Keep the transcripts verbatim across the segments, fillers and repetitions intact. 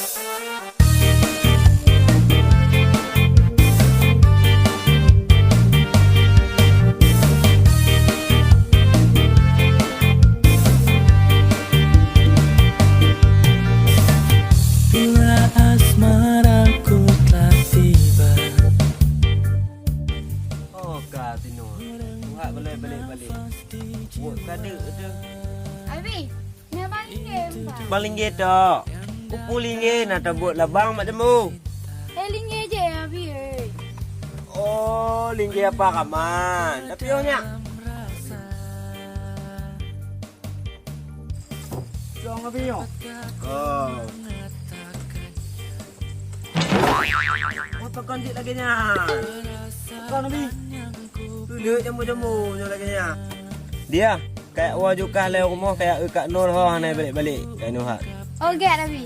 Pula asmaraku telah tiba. Oh, ka tinoh. Tuha balek-balek. Buet kadek tu. Abi, nyoe bang linggit, Bang. Bang linggit tok. Kupu linggit na tabuet labang mak temu. Eh, linggit je, Abi, eh. Oh, linggit apa kaman? Tapi oh nyak. Dong Abi nyoe. Oh. Apa kon cit lagèe nyan? Kon Abi. Tuleuek jambu-jambu nyoe lagèe nyan. Dia, kayak wa jukah lé rumoh kayak eu Kak Nur ho hana balek-balek. Kayak Nur ha. Oh, gèt Abi.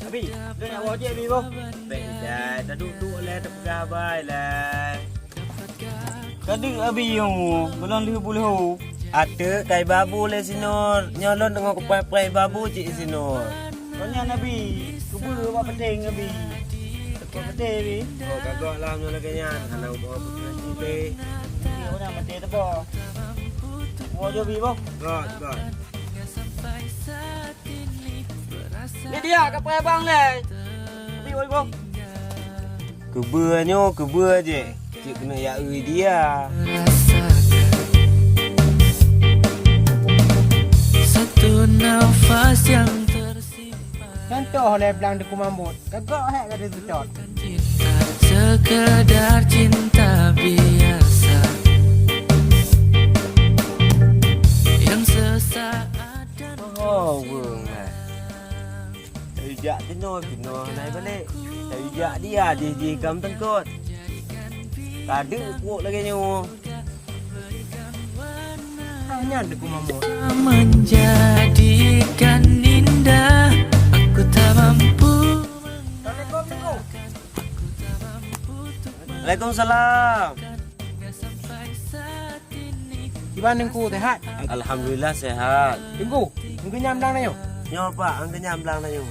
Abi, dah nak bawa je Abi boh. Bèk jai, taduek-duek lé, tapeugah bai lé. Kadeuek Abi yong, gohlom lheuh buleue. Ateuk kai babu lé sinur, nyoe lôn teungoh kupreh-preh babu cit sinur. Kon nyan Abi, keubeue bak peuting Abi. Bak peuting Abi. Oh, kagok lah nyoe lagèe nyan, hana ubah peuting cit lé. Iya, urang maté teuboh. Bawa je Abi boh. Gok, gok. Ni dia, ka payah bang lé. Tapi oi boh. Keubeue nyoe, keubeue je. Cit keuneuk ya eu dia. Satu nafas yang tersimpan. Contoh lé blang Teungku Mahmud. Gagak hek ka teuseutôt. Cinta, sekedar cinta biasa yang sesaat dan Oh, weueng eh. Taijak tinoh, tinoh nai balek. Taijak dia jih-jih gam teungkot. Kadeuek puok lagèe nyoe. Ah, nyan Teungku Mahmud. Menjadikan indah, aku tak mampu. Assalamualaikum, Teungku. Waalaikumsalam. Kiban Teungku, sehat? Alhamdulillah sehat. Teungku, ngeunyan blang tanyoe? Nyoe Pak, ngeunyan blang tanyoe.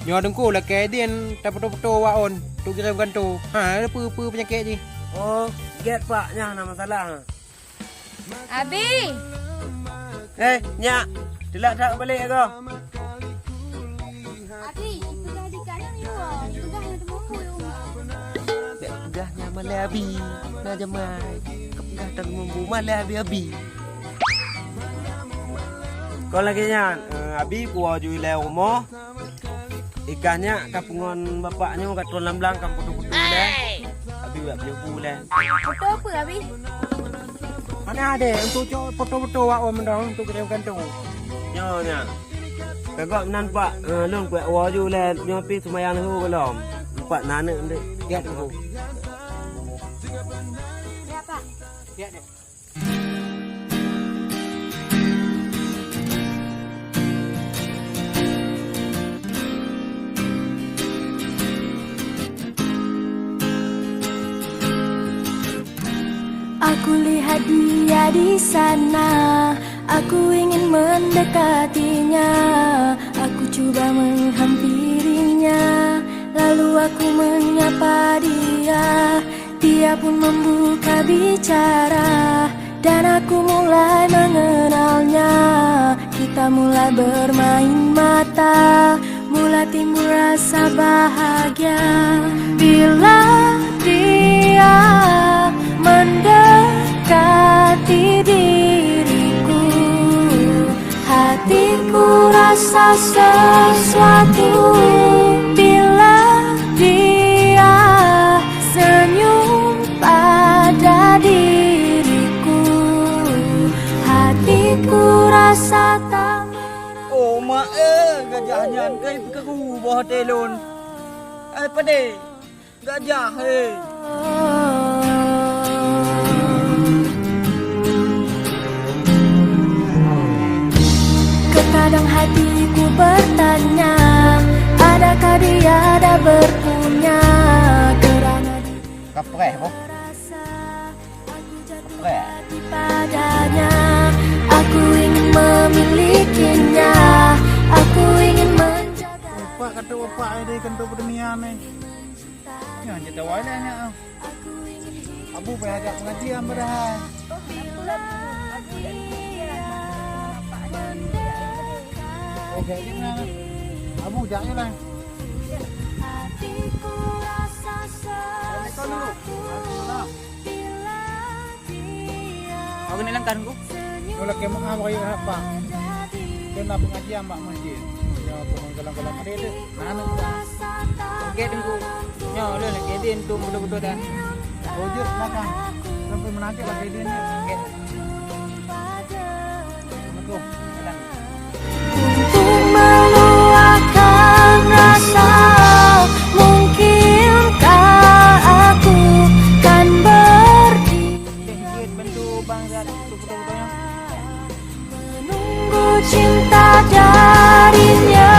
Nyoe Teungku, lakèe idin tapeuto-peuto wak ôn, tu kirém kantô. Ha, peue-peue peunyakét jih? Oh, gèt Pak, nyan hana masalah. Abi! Eh, nyak, teulat that balek ko. Abi, ipeugah di kayang yo, ipeugah nyang teumumpu yo. Dek peugah nyan malèe Abi, na jamai. Keu peugah tan teumumpu malèe Abi-abi. Kon lagèe nyan, eh, Abi kuwoe ju ilèe rumoh. Ikan nyak ka peungon bapak nyoe ka tron lam blang ka putôh-putôh ilèe. Abi wak piôh bu ilèe. Putôh peue, Abi? Hana adé, untuk cok putôh-putôh wak ôn meudong untuk geutem kantô. Nyoe nyak. Kagok meunan pak, eh, lôn kuwak woe ju ilèe nyoe pih seumayang leuhô gohlom. Empat na aneuk ndeuek. Ya, Teungku. Ya, Pak. Ya, Dek. Aku lihat dia di sana, aku ingin mendekatinya. Aku cuba menghampirinya, lalu aku menyapa dia. Dia pun membuka bicara dan aku mulai mengenalnya. Kita mulai bermain mata, mulai timbul rasa bahagia. Bila dia mendekati diriku, hatiku rasa sesuatu bila dia senyum pada diriku. Hatiku rasa tak Oh, mak, eh, gajah nyan kai peukeuru boh até lôn. Eh, padé. Gajah, hei! Terkadang hatiku bertanya, adakah dia ada berpunya? Kerana di Kapreh, boh. Aku jatuh hati padanya, aku ingin memilikinya. Tuh, Pak, ini kan tuh pertanian nih. Nyan cerita awai lah nyak. Abu payah jak pengajian padahai. Oh, jadi mana? Abu jak je lah. Assalamualaikum dulu. Waalaikumsalam. Awak keuneuk langkah, Teungku? Nyoe lakée meu'ah bak rayeuk haba. Keuneuk pengajian bak masjid. Ya, teuma galak-galak ada tu. Nah, aneuk. Oke, Teungku. Nyoe, ulôn lakée idin tu beutôi-beutôi dah. Oh, jeuet, silakan. Sampai meunajak lakée idin. Oke. Assalamualaikum. Salam. Untuk meluahkan rasa, mungkinkah aku kan berdi-, Sikit bantu Bang Zat, untuk foto-fotonya. Menunggu cinta darinya.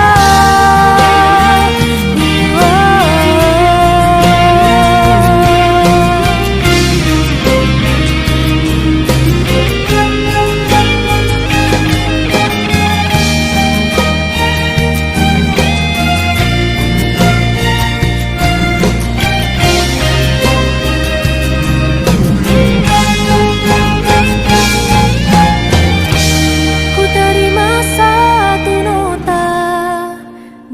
Ku terima satu nota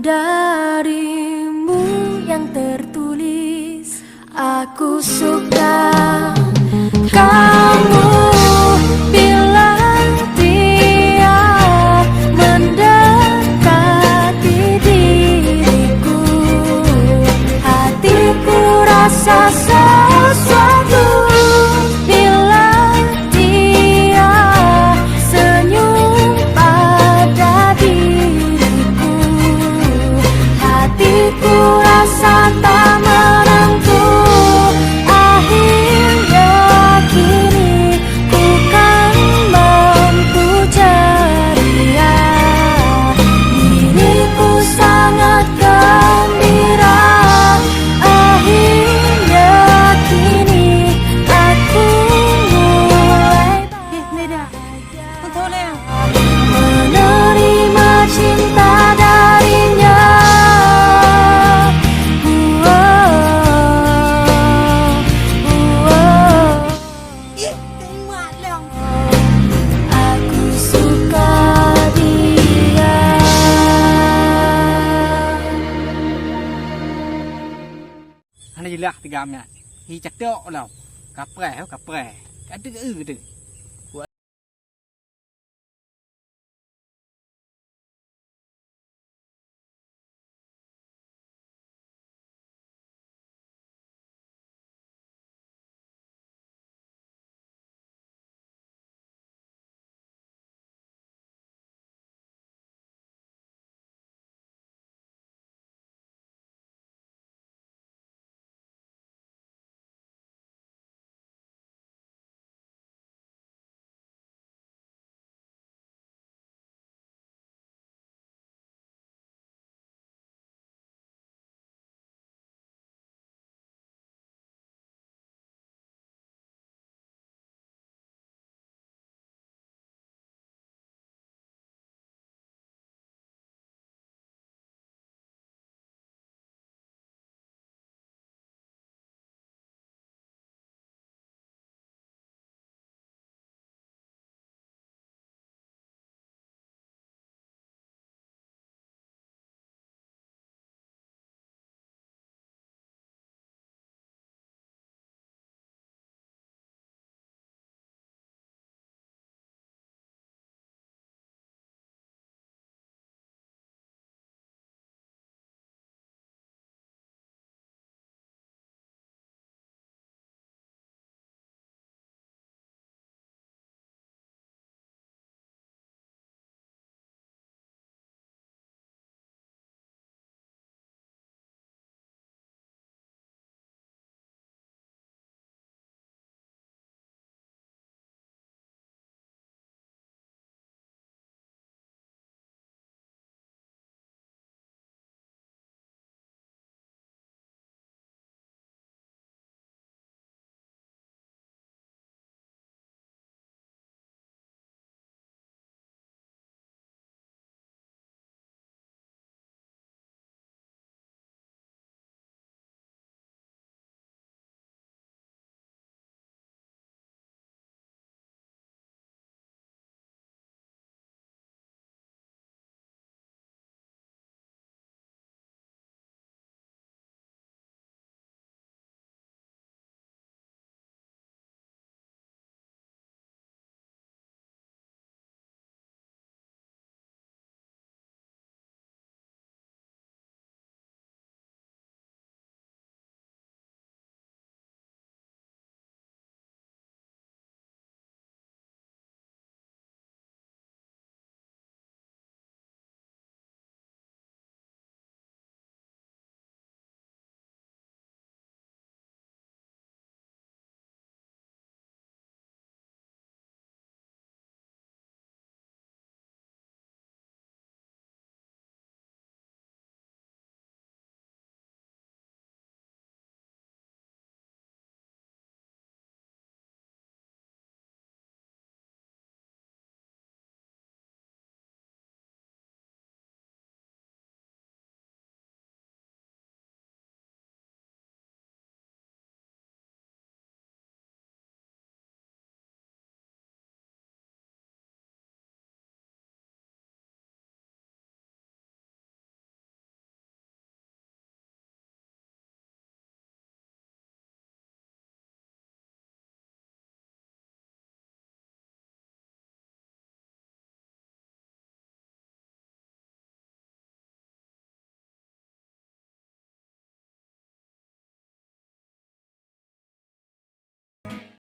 darimu yang tertulis. Aku suka kamu bila dia mendekati diriku. Hatiku rasa sesuatu bila dia senyum pada diriku. Hatiku rasa tak menentu. Akhirnya kini ku kan mampu ceria. Diriku sangat gembira. Akhirnya kini aku mulai Menerima cinta darinya. Ih, terima dong. Aku suka dia. Hana jeulaih tigam nyan. Hi catok lom. Kapreh, kapreh. Ka teu-eu teu.